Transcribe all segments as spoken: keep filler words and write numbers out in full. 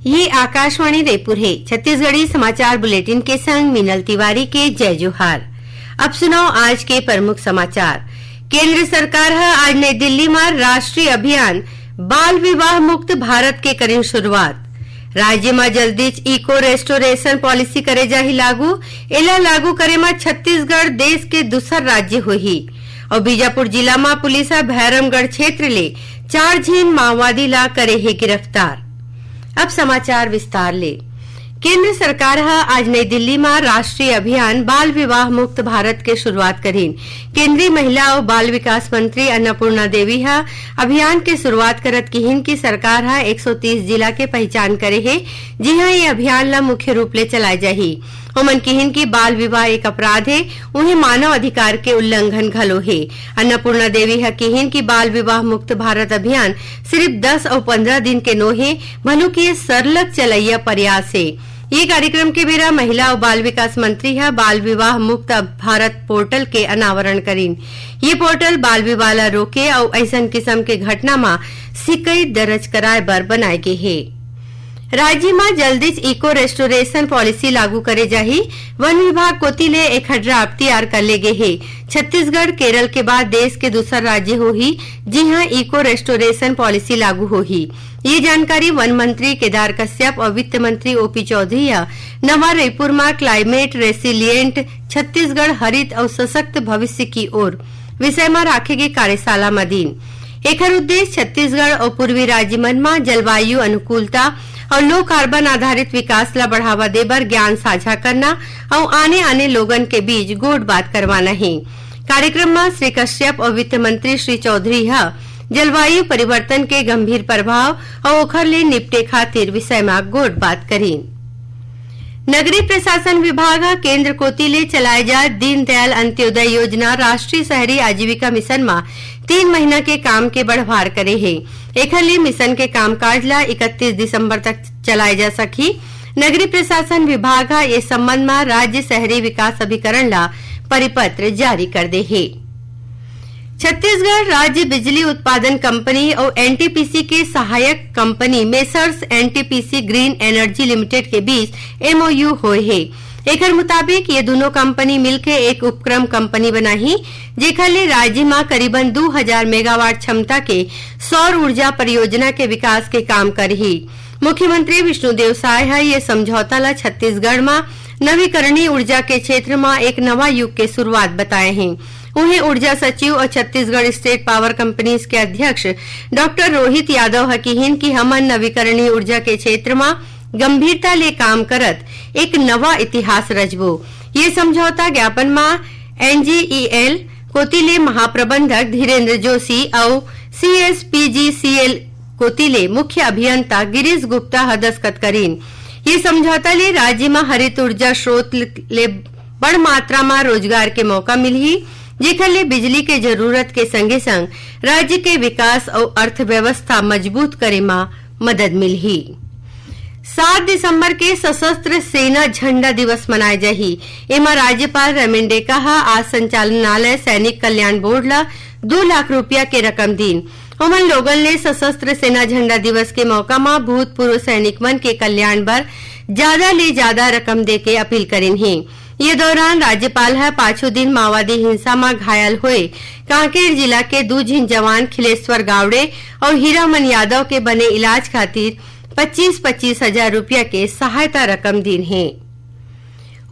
ये आकाशवाणी रायपुर हे। छत्तीसगढ़ी समाचार बुलेटिन के संग मीनल तिवारी के जय जोहार। अब सुनव आज के प्रमुख समाचार। केंद्र सरकार ह आज नई दिल्ली म राष्ट्रीय अभियान बाल विवाह मुक्त भारत के करिन शुरुआत। राज्य म जल्दीच इको रेस्टोरेशन पॉलिसी करे जाही लागू। एला लागू करे म छत्तीसगढ़ देश के दूसर राज्य होही। अउ बीजापुर जिला म पुलिस ह भैरमगढ़ क्षेत्र ले चार झिन माओवादी ला करे हे गिरफ्तार। अब समाचार विस्तार ले। केंद्र सरकार ह आज नई दिल्ली म राष्ट्रीय अभियान बाल विवाह मुक्त भारत के शुरुआत करिन। केंद्रीय महिला अउ बाल विकास मंत्री अन्नपूर्णा देवी ह अभियान के शुरुआत करत किहिन कि सरकार ह एक सौ तीस जिला के पहिचान करे हे, जिहां ये अभियान ल मुख्य रूप ले चलाए जाही। ओमन किहिन कि बाल विवाह एक अपराध हे, उहें मानव अधिकार के उल्लंघन घलो हे। अन्नपूर्णा देवी ह किहिन कि बाल विवाह मुक्त भारत अभियान सिरिफ दस अउ पंद्रह दिन के नो हे, भलुक ये सरलग चलइया प्रयास हे। ये कार्यक्रम के बेरा महिला अउ बाल विकास मंत्री ह बाल विवाह मुक्त भारत पोर्टल के अनावरण करिन। ये पोर्टल बाल विवाह ल रोके अउ अइसन किसम के घटना म सिकई दर्ज कराए बर बनाए गे हे। राज्य म जल्दीच इको रेस्टोरेशन पॉलिसी लागू करे जाही। वन विभाग कोति ले एखर ड्राफ्ट तैयार कर ले गे हे। छत्तीसगढ़ केरल के बाद देश के दूसर राज्य होही, जिहां इको रेस्टोरेशन पॉलिसी लागू होही। ये जानकारी वन मंत्री केदार कश्यप अउ वित्त मंत्री ओपी चौधरी ह नवा रईपुर म क्लाइमेट रेसिलिएंट छत्तीसगढ़ हरित अउ सशक्त भविष्य की ओर विषय म राखे गे कार्यशाला म दीन। एखर उद्देश्य छत्तीसगढ़ अउ पूर्वी राज्य मन म जलवायु अनुकूलता अउ लो कार्बन आधारित विकास ल बढ़ावा देबर ज्ञान साझा करना अउ आने-आने लोगन के बीच गोठ बात करवाना हे। कार्यक्रम म श्री कश्यप अउ वित्त मंत्री श्री चौधरी ह जलवायु परिवर्तन के गंभीर प्रभाव अउ ओखर ले निपटे खातिर विषय म गोठ बात करिन। नगरीय प्रशासन विभाग ह केंद्र कोति ले चलाए जात दीनदयाल अंत्योदय योजना राष्ट्रीय शहरी आजीविका मिशन म तीन महीना के काम के बढ़वार करे हे। एखर ले मिशन के कामकाज ल इकतीस दिसंबर तक चलाए जा सकही। नगरीय प्रशासन विभाग ह ए संबंध म राज्य शहरी विकास अभिकरण ल परिपत्र जारी कर दे हे। छत्तीसगढ़ राज्य बिजली उत्पादन कंपनी अउ एनटीपीसी के सहायक company messrs NTPC green energy limited के बीच एमओयू होए हे। एखर मुताबिक ये दुनों कंपनी मिलके एक उपक्रम कंपनी बनाही, जेखर ले राज्य म करीबन दू हजार मेगावाट क्षमता के सौर ऊर्जा परियोजना के विकास के काम करही। मुख्यमंत्री विष्णुदेव साय ह ये समझौता ल छत्तीसगढ़ म नवीकरणीय ऊर्जा के क्षेत्र म एक नवा युग के शुरुआत बताए हे। उहें ऊर्जा सचिव अउ छत्तीसगढ़ स्टेट पावर कंपनीज के अध्यक्ष डॉक्टर रोहित यादव ह किहिन कि हमन नवीकरणीय ऊर्जा के क्षेत्र म गंभीरता ले काम करत एक नवा इतिहास रचबो। ये समझौता ज्ञापन म एनजीईएल कोति ले महाप्रबंधक धीरेंद्र जोशी अउ सीएसपीजीसीएल कोति ले मुख्य अभियंता गिरीश गुप्ता ह दस्तखत करिन। ये समझौता ले राज्य म हरित ऊर्जा स्रोत ले बड़ मात्रा म रोजगार के मौका मिलही, जेखर ले बिजली के जरूरत के संगे-संग राज्य के विकास अउ अर्थव्यवस्था मजबूत करे म मदद मिलही। सात दिसंबर के सशस्त्र सेना झंडा दिवस मनाए जाही। एमा राज्यपाल रमेन डेका ह आज संचालनालय सैनिक कल्याण बोर्ड ल दू लाख रुपया के रकम दीन। ओमन लोगन ले सशस्त्र सेना झंडा दिवस के मौका म भूतपूर्व सैनिक मन के कल्याण बर जादा ले जादा रकम दे के अपील करिन हे। ये दौरान राज्यपाल ह पाछू दिन माओवादी हिंसा म घायल होए कांकेर जिला के दू झिन जवान खिलेश्वर गावड़े अउ हीरामन यादव के बने इलाज खातिर पच्चीस पच्चीस हजार रुपया के सहायता रकम दीन हे।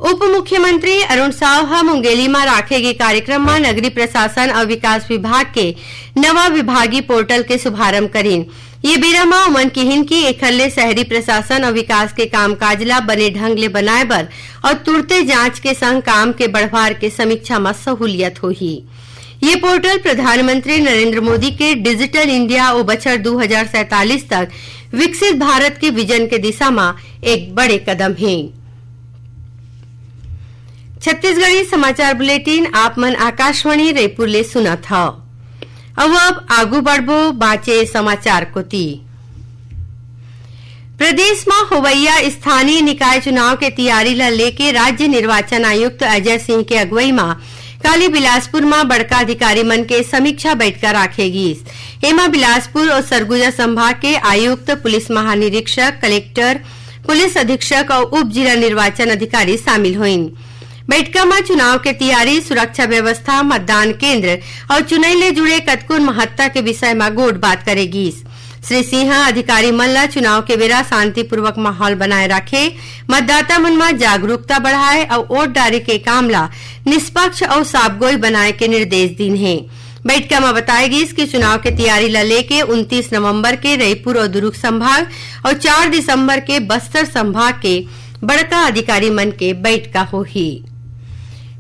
उप मुख्यमंत्री अरुण साव ह मुंगेली म राखे गे कार्यक्रम म नगरीय प्रशासन अउ विकास विभाग के नवा विभागीय पोर्टल के शुभारंभ करिन। ये बेरा म ओमन किहिन कि एखर ले शहरी प्रशासन अउ विकास के कामकाज ल बने ढंग ले बनाए बर अउ तुरते जांच के संग काम के बढ़वार के समीक्षा म सहूलियत होही। ये पोर्टल प्रधानमंत्री नरेंद्र मोदी के डिजिटल इंडिया अउ बछर दू हजार सैंतालीस तक विकसित भारत के विजन के दिशा म एक बड़े कदम हे। छत्तीसगढ़ी समाचार बुलेटिन आप मन आकाशवाणी रायपुर ले सुनत हव। अउ अब आगू बढ़बो बांचे समाचार कोति। प्रदेश म होवइया स्थानीय निकाय चुनाव के तैयारी ल लेके राज्य निर्वाचन आयुक्त अजय सिंह के अगुवई म काली बिलासपुर म बड़का अधिकारी मन के समीक्षा बैठका राखे गीस। एमा बिलासपुर अउ सरगुजा संभाग के आयुक्त, पुलिस महानिरीक्षक, कलेक्टर, पुलिस अधीक्षक अउ उप जिला निर्वाचन अधिकारी शामिल होइन। बैठका म चुनाव के तैयारी, सुरक्षा व्यवस्था, मतदान केंद्र अउ चुनई ले जुड़े कतकोन महत्ता के विषय म गोठ बात करे गीस। श्री सिंह ह अधिकारी मन ल चुनाव के बेरा शांतिपूर्वक माहौल बनाए राखे, मतदाता मन म जागरूकता बढ़ाए अउ वोट डारे के काम ल निष्पक्ष अउ साबगोई बनाए के निर्देश दीन हे। बैठका म बताए गीस कि चुनाव के तैयारी ल लेके उनतीस नवंबर के रईपुर अउ दुरूग संभाग अउ चार दिसंबर के बस्तर संभाग के बड़का अधिकारी मन के बैठका होही।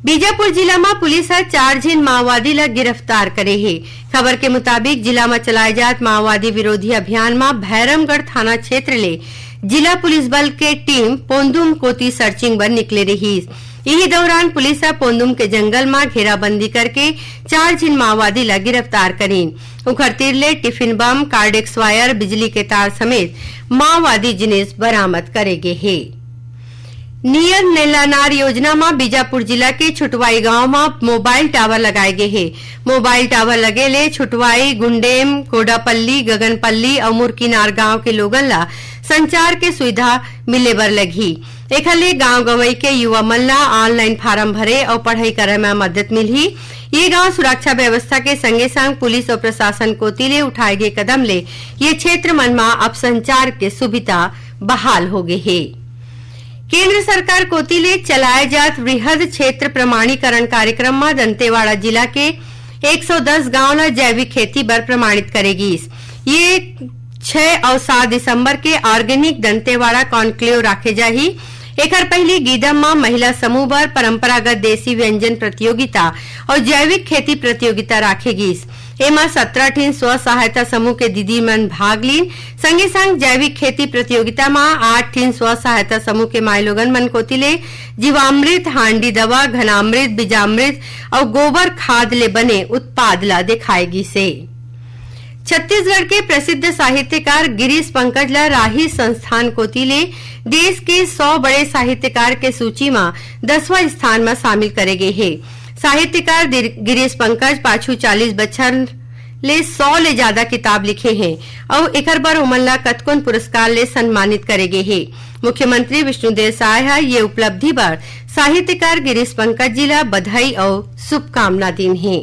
बीजापुर जिला म पुलिस ह चार झिन माओवादी ल गिरफ्तार करे हे। खबर के मुताबिक, जिला म चलाए जात माओवादी विरोधी अभियान म भैरमगढ़ थाना क्षेत्र ले जिला पुलिस बल के टीम पोंदुम कोति सर्चिंग बर निकले रिहीस। इही दौरान पुलिस ह पोंदुम के जंगल म घेराबंदी करके चार झिन माओवादी ल गिरफ्तार करीन। उखर तीर ले टिफिन बम, कार्डेक्स वायर, बिजली के तार समेत माओवादी जिनिस बरामद करे गे हे। नियर नेलानार योजना म बीजापुर जिला के छुटवाई गांव म मोबाइल टावर लगाए गे हे। मोबाइल टावर लगे ले छुटवाई, गुंडेम, कोडापल्ली, गगनपल्ली अउ मुरकीनार गांव के लोगन ल संचार के सुविधा मिले बर लगही। एखर ले गांव गंवई के युवा मन ल ऑनलाइन फार्म भरे अउ पढ़ई करे म मदद मिलही। ये गांव सुरक्षा व्यवस्था के संगे संग पुलिस अउ प्रशासन कोति ले उठाए गे कदम ले ये क्षेत्र मन म अब संचार के सुविधा बहाल हो गे हे। केंद्र सरकार कोति ले चलाए जात वृहद क्षेत्र प्रमाणीकरण कार्यक्रम म दंतेवाड़ा जिला के एक सौ दस गांव ल जैविक खेती बर प्रमाणित करे गीस। ये छह अउ सात दिसंबर के ऑर्गेनिक दंतेवाड़ा कॉन्क्लेव राखे जाही। एखर पहिली गीदम म महिला समूह बर परंपरागत देसी व्यंजन प्रतियोगिता अउ जैविक खेती प्रतियोगिता राखे गीस। एमा सत्रह ठिन स्व सहायता समूह के दीदी मन भाग लीन। संगे संग जैविक खेती प्रतियोगिता म आठ ठिन स्व सहायता समूह के माईलोगन मन कोति ले जीवामृत, हांडी दवा, घनामृत, बीजामृत अउ गोबर खाद ले बने उत्पाद ल देखाए गीसे। छत्तीसगढ़ के प्रसिद्ध साहित्यकार गिरीश पंकज ल राही संस्थान कोति ले देश के सौ बड़े साहित्यकार के सूची म दसवां स्थान म शामिल करे गे हे। साहित्यकार दिर-, गिरीश पंकज पाछू चालीस बछर ले सौ ले जादा किताब लिखे हे अउ एखर बर ओमन ल कतकोन पुरस्कार ले सम्मानित करे गे हे। मुख्यमंत्री विष्णुदेव साय ह ये उपलब्धि बर साहित्यकार गिरीश पंकज जी ल बधाई अउ शुभकामना दीन हे।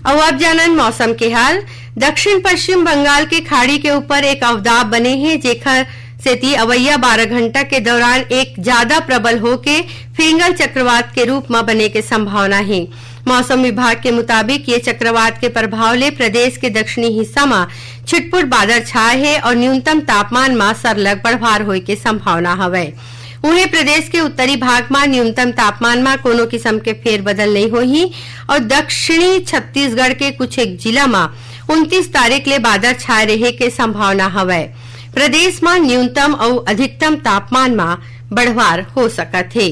अउ अब जानन मौसम के हाल। दक्षिण पश्चिम बंगाल के खाड़ी के ऊपर एक अवदाब बने हे, जेखर सेती अवइया बारह घंटा के दौरान एक जादा प्रबल होके फिंगल चक्रवात के रूप म बने के संभावना हे। मौसम विभाग के मुताबिक, ये चक्रवात के प्रभाव ले प्रदेश के दक्षिणी हिस्सा म छिटपुट बादर छाए हे अउ न्यूनतम तापमान म सरलग बढ़वार होए के संभावना हवय। उहें, प्रदेश के उत्तरी भाग म न्यूनतम तापमान म कोनो किसम के फेरबदल नइ होही अउ दक्षिणी छत्तीसगढ़ के कुछ एक जिला म उनतीस तारीख ले बादर छाए रहे के संभावना हवय। प्रदेश म न्यूनतम अउ अधिकतम तापमान म बढ़वार हो सकत हे।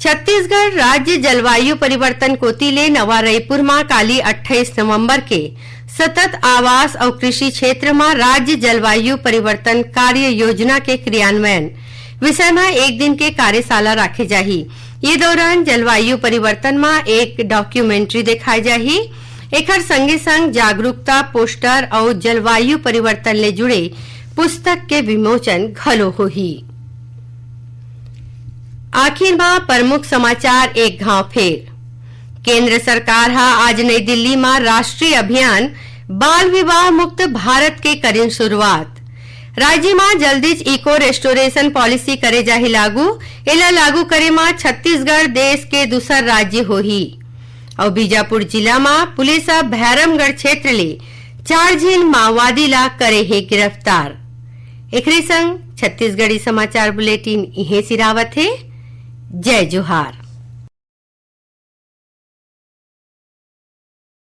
छत्तीसगढ़ राज्य जलवायु परिवर्तन कोति ले नवा रईपुर म काली अट्ठाईस नवंबर के सतत आवास अउ कृषि क्षेत्र म राज्य जलवायु परिवर्तन कार्य योजना के क्रियान्वयन विषय म एक दिन के कार्यशाला राखे जाही। ये दौरान जलवायु परिवर्तन म एक डॉक्यूमेंट्री देखाए जाही। एखर संगे संग जागरूकता पोस्टर अउ जलवायु परिवर्तन ले जुड़े पुस्तक के विमोचन घलो होही। आखिर म प्रमुख समाचार एक घांव फेर। केंद्र सरकार ह आज नई दिल्ली म राष्ट्रीय अभियान बाल विवाह मुक्त भारत के करिन शुरुआत। राज्य म जल्दीच इको रेस्टोरेशन पॉलिसी करे जाही लागू। एला लागू करे म छत्तीसगढ़ देश के दूसर राज्य होही। अउ बीजापुर जिला म पुलिस ह भैरमगढ़ क्षेत्र ले चार झिन माओवादी ला करे हे गिरफ्तार। एखरे संग छत्तीसगढ़ी समाचार बुलेटिन इहें सिरावत हे। जय जोहार।